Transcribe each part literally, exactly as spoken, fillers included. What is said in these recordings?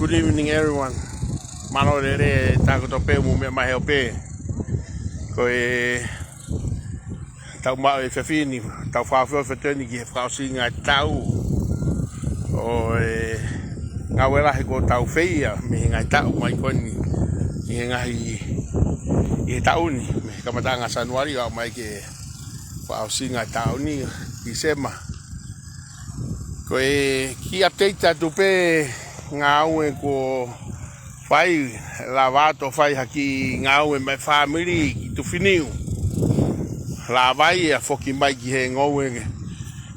Good evening, everyone. Mālō e lelei ʻa kimoutolu pē ʻoku mou meʻa mai he ʻaho pē. Ko e tau maʻu e efiafi ni, tau fakaʻofoʻofa atu eni ki he fakaʻosinga e taʻu ʻo e ngāue lahi kuo tau fai mei he ngaahi taʻu mai ko eni, ʻi he ngaahi, ʻi he taʻu ni, mei he kamataʻanga Sānuali ʻo aʻu mai ki he fakaʻosinga e taʻu ni, Tīsema. Ko e kiʻi update atu pē ngāue kuo fai, lava atu ʻo fai ha kiʻi ngāue mei he fāmili ki Tufiniu. Lava ia ʻo foki mai ki he ngoue,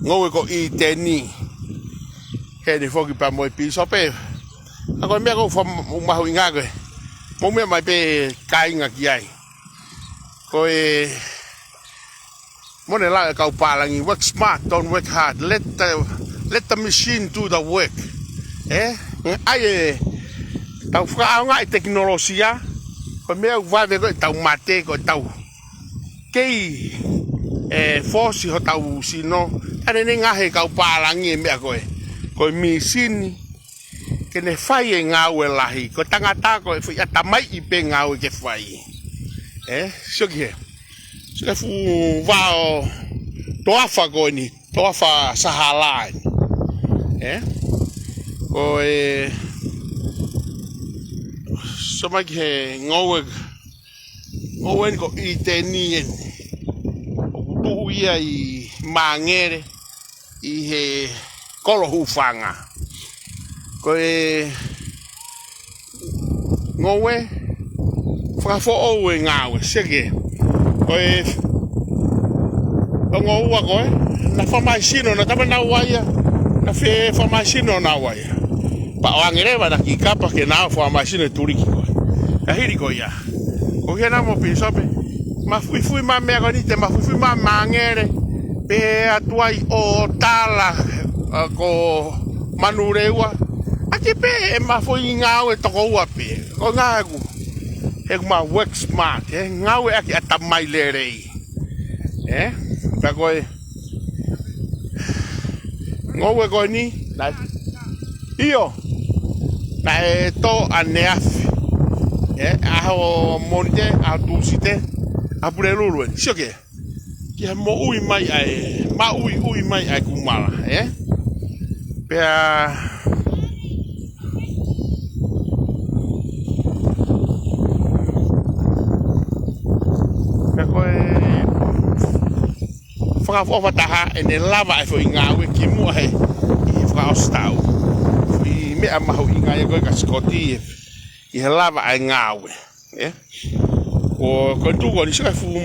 ngoue ko ʻĪteni. Heni foki pea mo e pīsope. ʻA ko e meʻa ʻoku fa-, ʻoku mahuʻinga ko ē, mou meʻa mai pē kāinga ki ai. Ko e, mo ne lau e kau pālangi, "Work smart, don't work hard. Let the, let the machine do the work." Ē? ʻAi e, tau fakaʻaongaʻi e tekinolosia, ko e meʻa ʻoku vave ko ē ʻetau mate, ko ʻetau kei, ē, fōsi hotau sino, ʻa ē naʻe ngaahi e kau pālangi e meʻa ko ē. Ko e mīsini, ke ne fai e ngāue lahi, ko e tangata ko e foʻi ʻatamaiʻi pē ngāue ke fai. Ē, sio ki he, sio ki he fuʻu vao toafa ko eni, toafa Sahala eni. Ē, ko e, sio mai ki he ngoue, ngoue eni ko ʻĪteni eni. ʻOku tuʻu ia ʻi Māngere, ʻi he kolo Hūfanga. Ko e ngoue fakafoʻou e ngāue, sio ki he, ko e ongo ua ko ē, naʻe fakamālohisino, naʻe tama naua ia, naʻe fakamālohisino naua ia. Pea ʻoange leva ʻena kiʻi kapa ke na ō ʻo fakamālohisino e tuliki ko ē. Ka hili ko ia, ko ia naʻa mo pīsope, mafuifui mai meʻa ko eni, te mafuifui mai Māngere, pehē atu ai ʻo Tala, ʻa, ko Manurewa. ʻAki pē ʻema foʻi ngāue toko ua pē. Ko e ngāue ʻoku, he ʻoku ma work smart, he ngāue ʻaki ʻatamai lelei. Ē? Pea ko e ngoue ko eni, naʻe, ʻio, naʻe tō ʻaneafi. Ē, ʻaho Mōnite, ʻaho Tūsite, ʻaho Pulelulu eni. Sio ki he, ki he moʻui mai ʻa e, maʻuiʻui mai ʻa e kumala, ē? Pea, pea ko e fakaʻofoʻofa taha ʻene lava e foʻi ngāue kimuʻa he, ʻi he fakaʻosi taʻu. Foʻi meʻa mahuʻinga ia ko ē kia Sikoti ʻi he, ʻi he lava e ngāue. Ē? Ko, ko e tuʻu ko eni, sio ki he fuʻu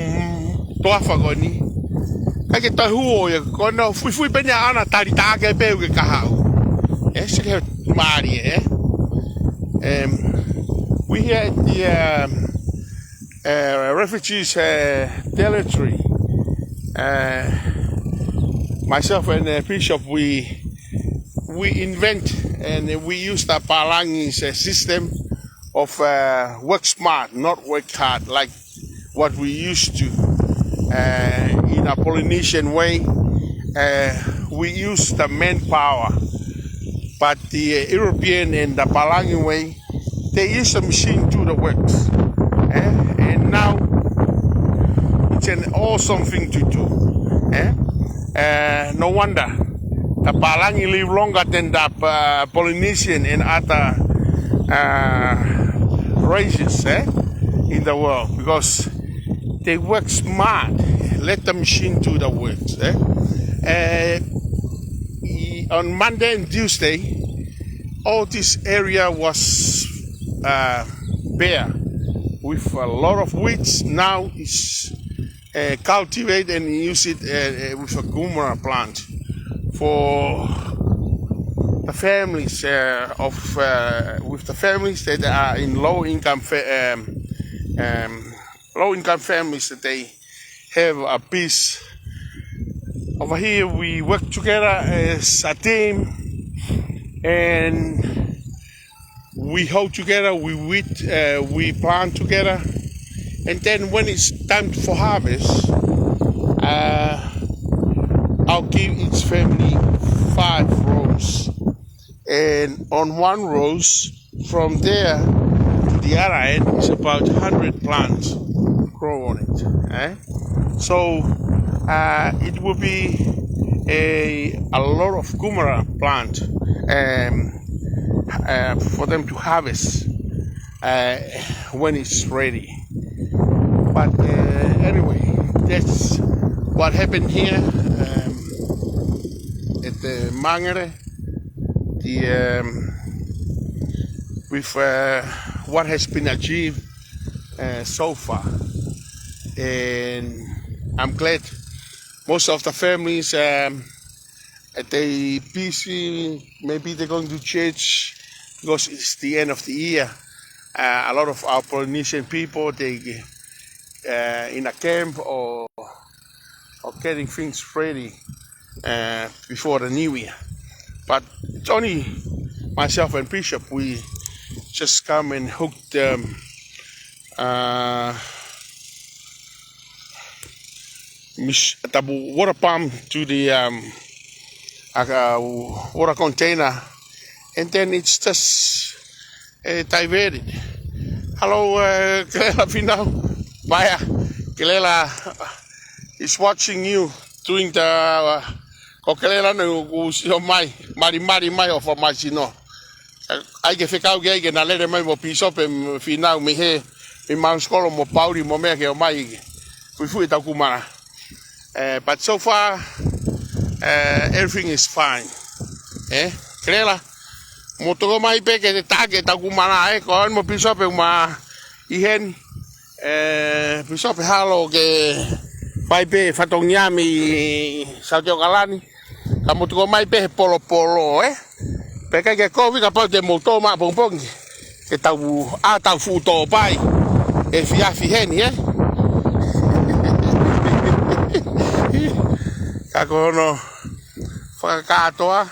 toafa ko eni. ʻIkai ke toe huo ia, ko hono fuifui pē eni ʻaʻana, tali taʻake pē ʻoku ke kahaʻu. Ē, sio ki he mālie, ē? Um, we here at the, um, uh, refugees, uh, territory. Uh, myself and, uh, Bishop, we, we invent and we use the Palangi's, uh, system of, uh, work smart, not work hard, like what we used to, uh, in a Polynesian way. Uh, we use the manpower, but the, uh, European and the Palangi way, they use the machine to do the works. Eh? And now it's an awesome thing to do. Eh? Uh, no wonder the Palangi live longer than the, uh, Polynesian and other, uh, races, eh, in the world, because they work smart. Let the machine do the works, eh? Uh, i-, on Monday and Tuesday, all this area was, uh, bare with a lot of weeds. Now it's, uh, cultivate and use it, uh, uh, with a kumara plant for the families, uh, of, uh, with the families that are in low income fa-, um, um, low income families, that they have a piece. Over here, we work together as a team, and we hold together, we weed, uh, we plant together, and then when it's time for harvest, uh, I'll give each family five rows. And on one rose, from there to the other end, is about hundred plants grow on it. Eh? So uh, it will be a, a lot of kumara plant, um, uh, for them to harvest uh, when it's ready. But uh, anyway, that's what happened here, um, at the Mangere. The um, with uh, what has been achieved uh, so far, and I'm glad most of the families, um, they busy. Maybe they're going to church because it's the end of the year. Uh, a lot of our Polynesian people, they uh, in a camp or or getting things ready uh, before the new year. But it's only myself and Bishop. We just come and hook the um, uh, tapu water pump to the um, uh, water container, and then it's just uh, diverted. Hello, uh, Kelela Finau. Paea, Kelela is watching you doing the uh, ko Kelela no kusi o mai, mari mari mai o fa mai sino. ʻAi ke fekau ke ʻai ke na lele mai mo Pīsope Finau mei he, mei Mount Scholem mo Pauli mo meʻa ke ō mai ke fuifui tau kumara. Uh, but so far, uh, everything is fine. Eh? Kelela, mo toko mai pē ke te take tau kumara, eh? Ko au mo Pīsope uma ʻi heni. Eh, Pīsope Halo ke fai pē fatongia mei Saute ʻAokalani. Ka mo toko mai pē he polopolo, eh? Pea ʻikai ke kovi kapau te mou tō maʻapongipongi. Ke tau, ʻa tau fuʻu tō pai. Efiafi heni, eh? Ka ko hono fakakātoa,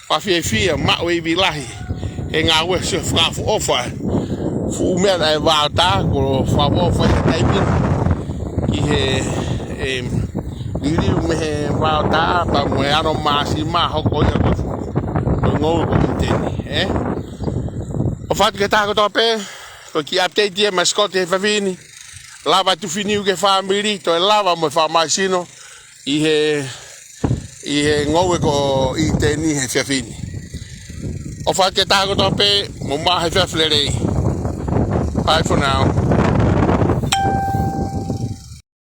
fakafiefia, maʻu e ivi lahi. He ngāue se fakaʻofoʻofa. Fuʻu meʻa naʻe vaotā, ko fakaʻofoʻofa he taimi. Ki he, em, liliu mei he vaotā, pea mo e ano māsima hoko ia ko e fuʻu. Ko e ngoue ko ʻIteni, eh? ʻOfa atu ki he taha kotoa pē, ko e kiʻi update ia mei Scott he efiafi ni. Lava atu Finiu ki he fāmili, toe lava mo e fakamāsino ʻi he, ʻi he ngoue ko ʻIteni he efiafi ni. ʻOfa atu ki he taha kotoa pē, mou maʻu ha efiafi lelei. Bye for now.